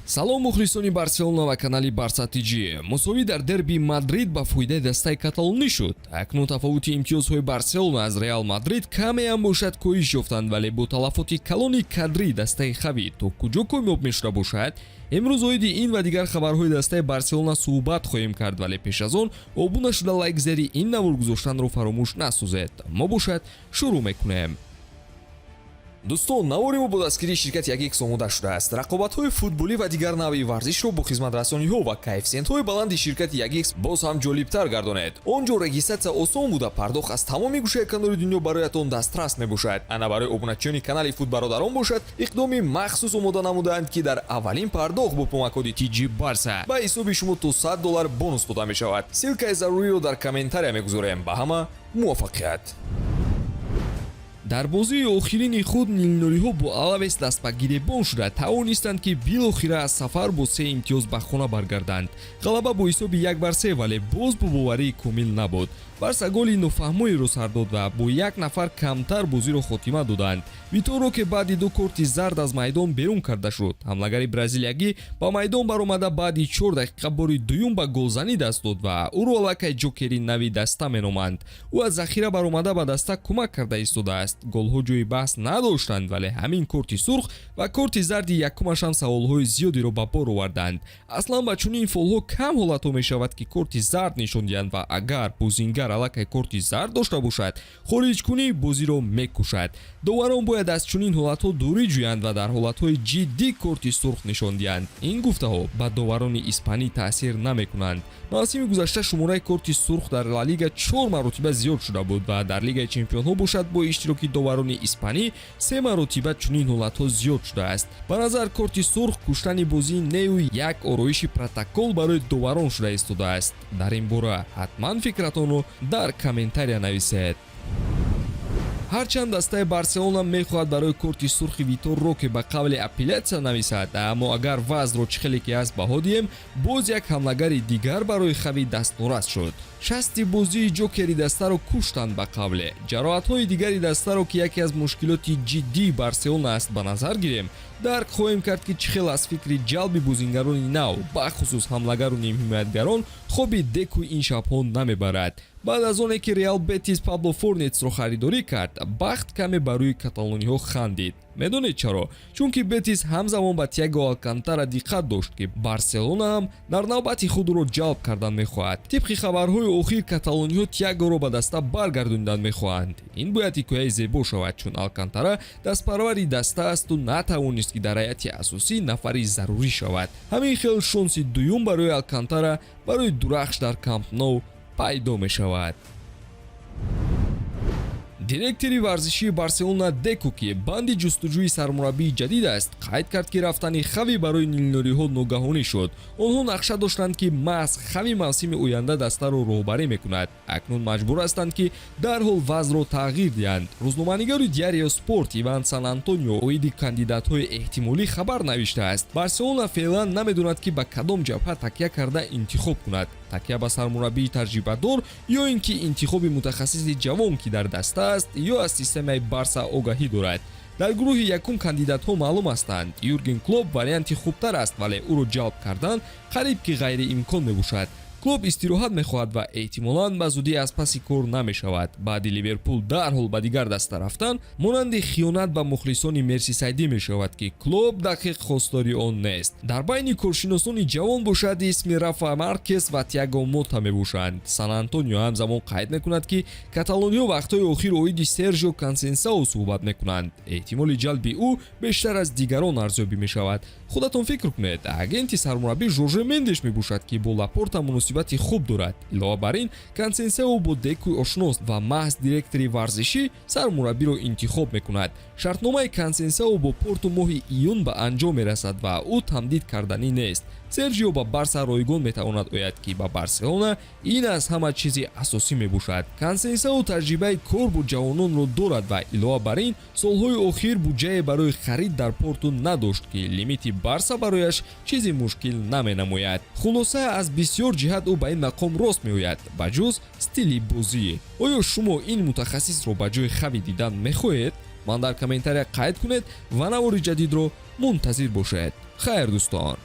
Салом, мухлисони Барселона ва канали Барса ТЖ. Мусовӣ дар дерби Мадрид ба фоидаи дастаи каталонӣ шуд. Акнун тафовути имтиёзҳои Барселона аз Реал Мадрид камеам бошад, коҳиш ёфтанд, вале бо талафоти калони кадрӣ дастаи Хави то куҷо комёб мешуда бошад? Имрӯз оиди ин ва дигар хабарҳои дастаи Барселона суҳбат хоҳем кард, вале пеш аз он обуна шуда, лайк зери ин навор гузоштанро фаромӯш насозед. Мо бошад шурӯъ мекунем. Дӯстон, навори мо бо дастгирии ширкати Ягикс омода шудааст. Рақобатҳои футболӣ ва дигар навъи варзишро бо хизматрасониҳо ва коэффисиентҳои баланди ширкати Ягикс боз ҳам ҷолибтар гардонед. Он ҷо регистрация осон буда, пардохт аз тамоми гӯшаи канори дунё бароятон дастрас мебошад. Ана барои обуначиёни канали Футбародарон бошад, иқдоми махсус омода намудаанд, ки дар аввалин пардохт бо промокоди TG Барса ба ҳисоби шумо то 100 доллар бонус дода мешавад. Ссылкаи заруриро дар комментария мегузорем. Ба ҳама муваффақият! Дар бозии охирини худ нилнориҳо бо Алавес даст ба гиребон шуда тавонистанд, ки билохира аз сафар бо се имтиёз ба хона баргарданд. Ғалаба бо ҳисоби 1-3, вале боз бо боварии комил набуд. Барса голи нофаҳмоеро сар дод ва бо як нафар камтар бозиро хотима доданд. Витор Роке баъди ду корти зард аз майдон берун карда шуд. Ҳамлагари бразилиягӣ ба майдон баромада, баъди 4 дақиқа бори дуюм ба голзанӣ даст дод ва ӯро аллакай ҷокери нави даста меноманд. Ӯ аз захира баромада, ба даста кӯмак карда истодааст. Голҳо ҷои баҳс надоштанд, вале ҳамин корти сурх ва корти зарди якумаш ҳам саволҳои зиёдеро ба бор оварданд. Аслан ба чунин фолҳо кам ҳолатҳо мешавад, ки корти зард нишон диҳанд, ва агар бозингар аллакай корти зард дошта бошад, хориҷкунӣ бозиро мекушад. Доварон бояд аз чунин ҳолатҳо дурӣ ҷӯянд ва дар ҳолатҳои ҷиддӣ корти сурх нишон диҳанд. Ин гуфтаҳо ба доварони испанӣ таъсир намекунанд. Мавсими гузашта шумораи корти сурх дар Ла Лига чор маротиба зиёд шуда буд ва дар Лигаи чемпионҳо бошад, бо иштироки доварони испанӣ се маротиба чунин ҳолатҳо зиёд шудааст. Ба назар, корти сурх куштани бозии нею як ороиши протокол барои доварон шуда истодааст. Дар ин бора ҳатман фикратонро дар комментария нависед. Ҳарчанд дастаи Барселона мехоҳад барои корти сурхи Витор Роке ба қавли апелляция нависад, аммо агар вазъро чӣ хеле ки аст баҳо диҳем, боз як ҳамлагари дигар барои Хави дастнорас шуд. Шасти бозии ҷокери дастаро куштанд. Ба қавле, ҷароҳатҳои дигари дастаро, ки яке аз мушкилоти ҷиддии Барселона аст, ба назар гирем, дарк хоҳем кард, ки чӣ хел аз фикри ҷалби бозингарони нав, бахусус ҳамлагару нимҳимоятгарон, хоби Деку ин шабҳо намебарад. Баъд аз оне ки Реал Бетис Пабло Форнетсро харидорӣ кард, бахт каме ба рӯи каталониҳо хандид. Медонед чаро? Чунки Бетис ҳамзамон ба Тиаго Алкантара диққат дошт, ки Барселона ҳам дар навбати худ ӯро ҷалб кардан мехоҳад. Тибқи хабарҳои охир, каталониҳо Тиагоро ба даста баргардонидан мехоҳанд. Ин бояд ҳикояи зебо шавад, чун Алкантара дастпарвари даста асту натавонист, ки дар ҳайати асосӣ нафари зарурӣ шавад. Ҳамин хел шонси дуюм барои Алкантара барои дурахш дар Камп Ноу пайдо мешавад. Директори варзишии Барселона Деку, ки банди ҷустуҷӯи сармураббии ҷадид аст, қайд кард, ки рафтани Хави барои нилнориҳо ногаҳонӣ шуд. Онҳо нақша доштанд, ки маҳз Хави мавсими оянда дастаро роҳбарӣ мекунад. Акнун маҷбур ҳастанд, ки дарҳол вазъро тағйир диҳанд. Рӯзноманигори Диарио Спорт Иван Сан Антонио оиди кандидатҳои эҳтимолӣ хабар навиштааст. Барселона феълан намедонад, ки ба кадом ҷабҳа такя карда интихоб кунад: такя ба сармураббии таҷрибадор ё ин ки интихоби мутахассиси ҷавон, ки дар даста аст ё аз системаи Барса огаҳӣ дорад. Дар гурӯҳи якум кандидатҳо маълум ҳастанд. Юрген Клоп варианти хубтар аст, вале ӯро ҷалб кардан қариб ки ғайриимкон мебошад. Клоп истироҳат мехоҳад ва эҳтимолан ба зудӣ аз паси кор намешавад. Баъди Ливерпул дарҳол ба дигар даста рафтан монанди хиёнат ба мухлисони мерсисайдӣ мешавад, ки Клоп дақиқ хостори он нест. Дар байни коршиносони ҷавон бошад, исми Рафа Маркес ва Тиаго Мота мебошанд. Сан Антонио ҳамзамон қайд мекунад, ки каталониҳо вақтҳои охир оиди Сержио Консенсао суҳбат мекунанд. Эҳтимоли ҷалби ӯ бештар аз дигарон арзёбӣ мешавад. Худатон фикр кунед, агенти сармураббӣ Жорже Мендеш мебошад, ки бо Лапорта муносибати хуб дорад. Илова бар ин, Консенсао бо Деку ошност ва маҳз директори варзишӣ сармураббиро интихоб мекунад. Шартномаи Консенсао бо Порту моҳи июн ба анҷом мерасад ва ӯ тамдид карданӣ нест. Сержио ба Барса ройгон метавонад ояд, ки ба Барселона ин аз ҳама чизи асосӣ мебошад. Консенсао таҷрибаи кор бо ҷавононро дорад ва илова бар ин, солҳои охир буҷае барои харид дар Порту надошт, ки лимити Барса барояш чизи мушкил наменамояд. Хулоса, аз бисёр ҷиҳат ӯ ба ин мақом рост меояд, ба ҷуз стили бозӣ. Оё шумо ин мутахассисро ба ҷои Хави дидан мехоҳед? Ман дар комментария қайд кунед ва навори ҷадидро мунтазир бошед. Хайр, дӯстон.